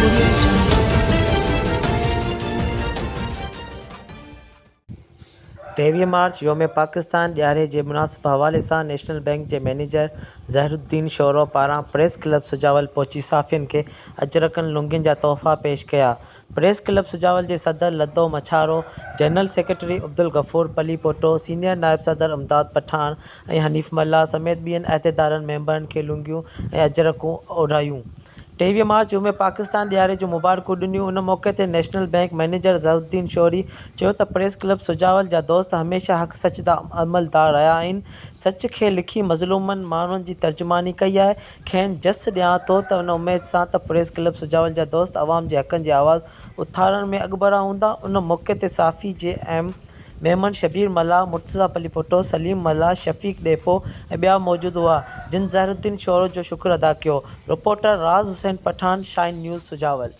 Audio Jungle. 23 march يوم پاڪستان ڏهاڙي جي مناسب حوالي سان نيشنل بئنڪ جي مئنيجر ظهيرالدين شورو پاران پريس ڪلب سجاول پهچي صحافين کي اجرڪن لنگين جا تحفا پيش ڪيا. پريس ڪلب سجاول جي صدر لڌو Machharo, general secretary Abdul Ghafoor پليپوٽو، senior نائب صدر امداد پٺاڻ ۽ حنيف ملاح سميت ٻين عهديدارن ميمبرن کي لنگيون ۽ اجرڪون اوڍايون. 23 مارچ يوم پاڪستان ڏهاڙي جون مبارڪون ڏنيون. ان موقعي تي national bank manager Zahiruddin Shori چيو ته پريس ڪلب سجاول جا دوست هميشه حق سچ دا عملدار رهيا آهن، سچ کي لکي مظلومن ماڻهن جي ترجماني ڪئي آهي، کين جس ڏيان ٿو ته ان اميد سان ته پريس ڪلب سجاول جا دوست عوام جي حقن جي آواز اٿارڻ ۾ اڳڀرا هوندا. ان موقعي تي صحافي جي ايم ميمڻ، شبير ملاح، مرتضيٰ پليپوٽو، سليم ملاح، شفيق ڏيپو ۽ ٻيا موجود هئا، جن ظهيرالدين شورو جو شڪر ادا ڪيو. Reporter, Raz Hussain Pathan, Shine news, Sujawal.